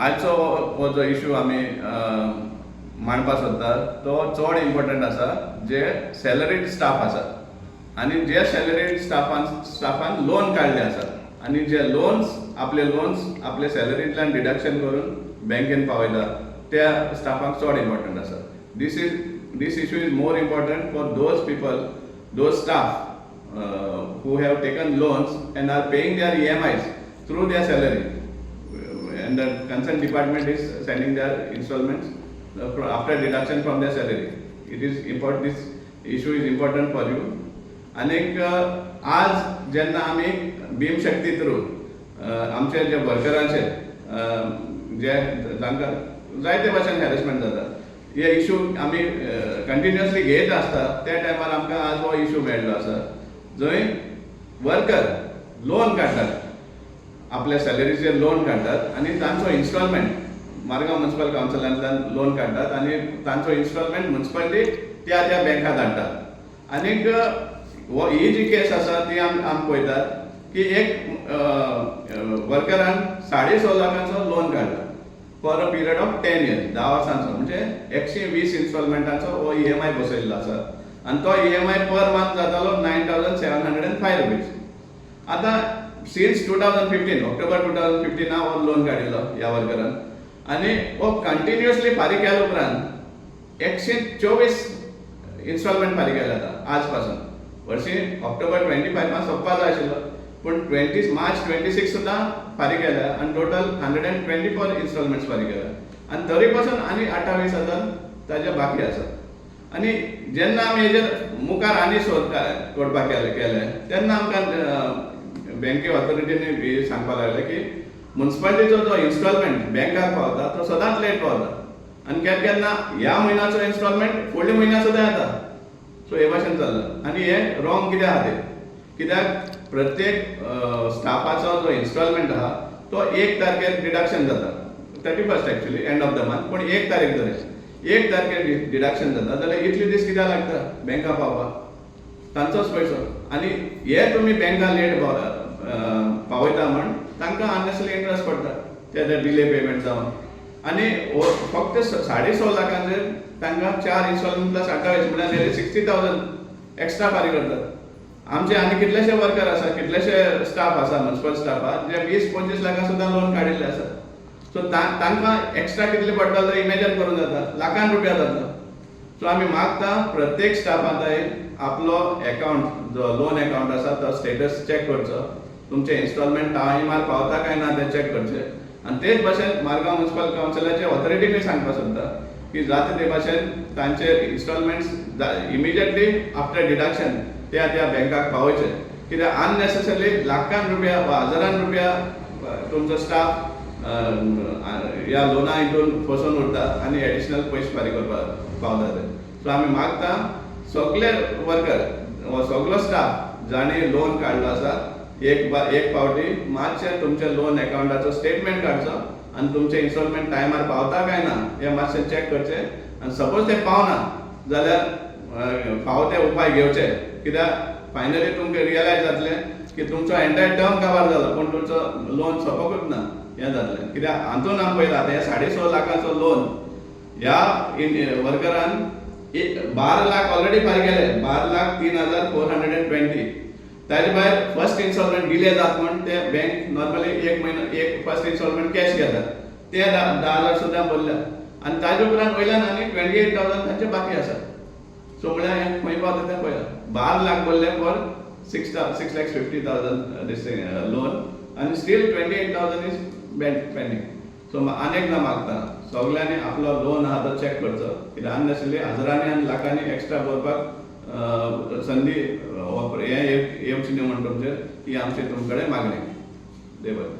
आजचो हो जो इशू आमी मांडपाक सोदता तो चड इम्पॉर्टंट आसा, जे सॅलरीड स्टाफ आसा आनी जे सॅलरीड स्टाफान लोन काडले आसा आनी जे लोन्स आपले लोन्स आपले सॅलरींतल्यान डिडक्शन करून बँकेन पावयता त्या स्टाफाक चड इम्पॉर्टंट आसा. This issue is more important for those people, those staff who have taken loans and are paying their EMIs through their salary and the concerned department is sending their installments after deduction from their salary. It is important, this issue is important for you. आनीक आज जेन्ना आमी भीम शक्ती through आमचे जे वर्करांचे जे जांकां जायते भाशेन harassment जाता, हे इशू आमी कंटिन्युअसली घेत आसता. त्या टायमार आमकां आज हो इशू मेळ्ळो आसा, जंय वर्कर लोन काडटात, आपल्या सॅलरीचेर लोन काडटात आनी तांचो इन्स्टॉलमेंट मारगांव म्युन्सिपल कावन्सिलांतल्यान लोन काडटात आनी तांचो इन्स्टॉलमेंट म्युन्सिपालिटी त्या त्या बँकात धाडटात. आनीक हो ही जी केस आसा ती आमी पळयतात की एक वर्करान 6.5 लाखांचो लोन काडला for a period of 10 years, 10 वर्सांचो, म्हणजे 120 इन्स्टॉलमेंटाचो हो ईएमआय बसयल्लो आसा आनी तो ईएमआय पर मंथ जातालो ₹9,705. आतां since 2015, October 2015 हो लोन काडिल्लो ह्या वर्करान आनी हो कंटिन्युअसली फारीक केल्या उपरांत 124 इन्स्टॉलमेंट फारीक केले. आतां आज पासून वर्सी ऑक्टोबर 25 सोंपपा जाय आशिल्लो, पूण 20 मार्च 26 सुद्दां फारीक केल्या आनी total 124 installments फारीक केल्या आनी तरी पासून आनी 28,000 ताजे बाकी आसा. आनी जेन्ना आमी हेजेर मुखार आनी सोद करपाक केलें तेन्ना आमकां बँके ऑथॉरिटीनी सांगपाक लागले की मुन्सिपालिटीचो जो इन्स्टॉलमेंट बँकाक पावता तो सदांच लेट पावता आनी केन्ना केन्ना ह्या म्हयन्याचो इन्स्टॉलमेंट फुडल्या म्हयन्या सुद्दां येता. सो हे भाशेन चल्लां आनी हे रॉंग कित्याक आहा तें, कित्याक प्रत्येक स्टाफाचो जो इन्स्टॉलमेंट आहा तो 1 तारखेर डिडक्शन जाता, 31st actually, end of the month, पूण 1 तारीख धर, 1 तारखेर डिडक्शन जाता जाल्यार इतले दीस कित्याक लागता बँका पावपाक तांचोच पयसो? आनी हे तुमी बँका लेट पावयता म्हण तांकां अननेसरी इंट्रस्ट पडटा ते डिले पेमेंट जावन. आनी हो फक्त 6.5 लाखांचेर तांकां चार इन्स्टॉलमेंट प्लस 28 म्हळ्यार नियरली 60,000 एक्स्ट्रा फारीक करतात. आमचे आनी कितलेशे वर्कर आसा, कितलेशे स्टाफ आसा म्युन्सिपल स्टाफ जे 20-25 लाखां सुद्दां लोन काडिल्ले आसा. सो तांकां एक्स्ट्रा कितले पडटा जाल्यार इमेजन करूं जाता, लाखान रुपया जाता. सो आमी मागता, प्रत्येक स्टाफान आपलो एकावंट जो लोन एकावंट आसा तो स्टेटस चॅक करचो, तुमचे इन्स्टॉलमेंट टायमार पावता काय ना तें चॅक करचें. आनी तेच भाशेन मारगांव म्युन्सिपल कावन्सिलाचे ऑथॉरिटीकूय सांगपाक सोदता की जाता ते भाशेन तांचे इन्स्टॉलमेंट्स इमिजिएटली आफ्टर डिडक्शन त्या त्या बँकाक पावोवचे, कित्याक अननेसेसरली लाखान रुपया वा हजारान रुपया तुमचो स्टाफ ह्या लोना हितून फसून उरता आनी एडिशनल पयशे फारीक करपाक पावता ते. सो आमी मागता, सगळे वर्कर वा सगलो स्टाफ जांणी लोन काडलो आसा, एक फावटी मातशें तुमच्या लोन एकावंटाचो स्टेटमेंट काडचो आनी तुमचे इन्स्टॉलमेंट टायमार पावता काय ना हें मातशें चॅक करचें. आनी सपोज ते पावना जाल्यार फावो ते उपाय घेवचे, कित्याक फायनली तुमकां रियलायज जातलें की तुमचो एंटायर टर्म काबार जालो पूण तुमचो लोन सोंपोकूच ना हें जातलें. कित्याक हातून आमी पळयलां, आतां हे 6.5 लाखाचो लोन ह्या वर्करान 12 लाख ऑलरेडी फारीक केले, 12,03,420. ताजे भायर फर्स्ट इन्स्टॉलमेंट डिले जात म्हण ते बँक नॉर्मली एक म्हयनो एक फर्स्ट इन्स्टॉलमेंट कॅश घेतात, ते 10,000 सुद्दां भरल्या आनी ताजे उपरांत वयल्यान आनी 28,000 तांचे बाकी आसा. सो म्हळ्यार हें खंय पावता तें पळया, 12 लाख भरले for 6,50,000 this loan आनी still 28,000 is pending. So आनी एकदां मागता, सगल्यांनी आपलो लोन आहा तो चॅक करचो, कित्याक अननेसरी हजारांनी आनी लाखांनी एक्स्ट्रा भरपाक संदी हें येवची न्हू म्हण तुमचेर ही आमची तुमचे कडेन मागणी. देव बरें.